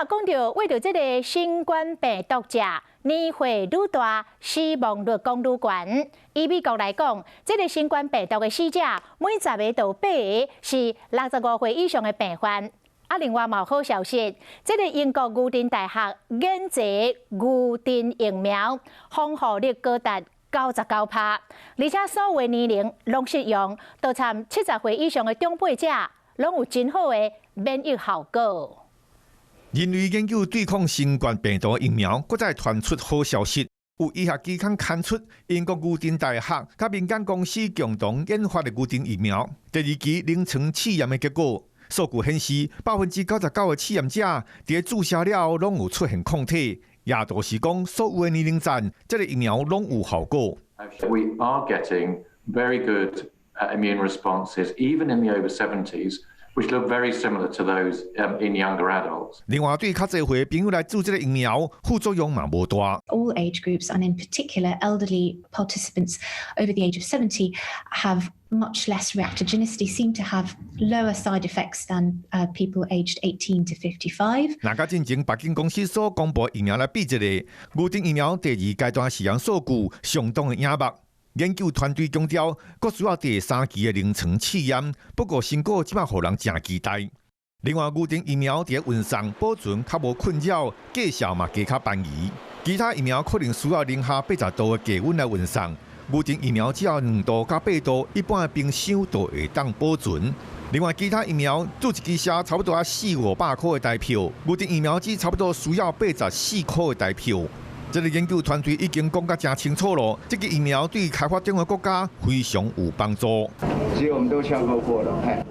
啊，講著為著這个新冠病毒者年歲愈大，死亡率閣愈懸。以美國來講，這个新冠病毒的死者每十个就八个是65歲以上的病患。啊，另外嘛有好消息，這个英國牛津大學研製牛津疫苗，防護力高達99%，而且所有年齡攏適用，就參70歲以上的長輩者，攏有真好的免疫效果。人類研究對抗新冠病毒疫苗，閣再傳出好消息。有醫學期刊刊出英國牛津大學佮民間公司共同研發的牛津疫苗第二期臨床試驗的結果，數據顯示99%的試驗者佇注射了後攏有出現抗體，也就是講，所有的年齡層，這个疫苗攏有效果。 We are getting very good immune responses, even in the over 70s, which look very similar to those in younger adults. 另外，對較濟歲朋友來注這个疫苗，副作用嘛無大。 All age groups, and in particular elderly participants over the age of 70, have much less reactogenicity, seem to have lower side effects than people aged 18 to 55. 若佮進前白金公司所公布疫苗來比一下，牛津疫苗第二階段試驗數據相當的穎目。研究團隊強調，閣需要第三期的臨床試驗，不過成果這擺予人誠期待。另外，牛津疫苗佇運送保存較無困擾，價數嘛加較便宜。其他疫苗可能需要零下80度的低溫來運送，牛津疫苗只要2度到8度，一般的冰箱就會當保存。另外，其他疫苗注一支射差不多愛四五百箍的台票，牛津疫苗只差不多需要84箍的台票。這个研究團隊已經講甲誠清楚囉，這个疫苗對開發中的國家非常有幫助。其實我們都洽購過了。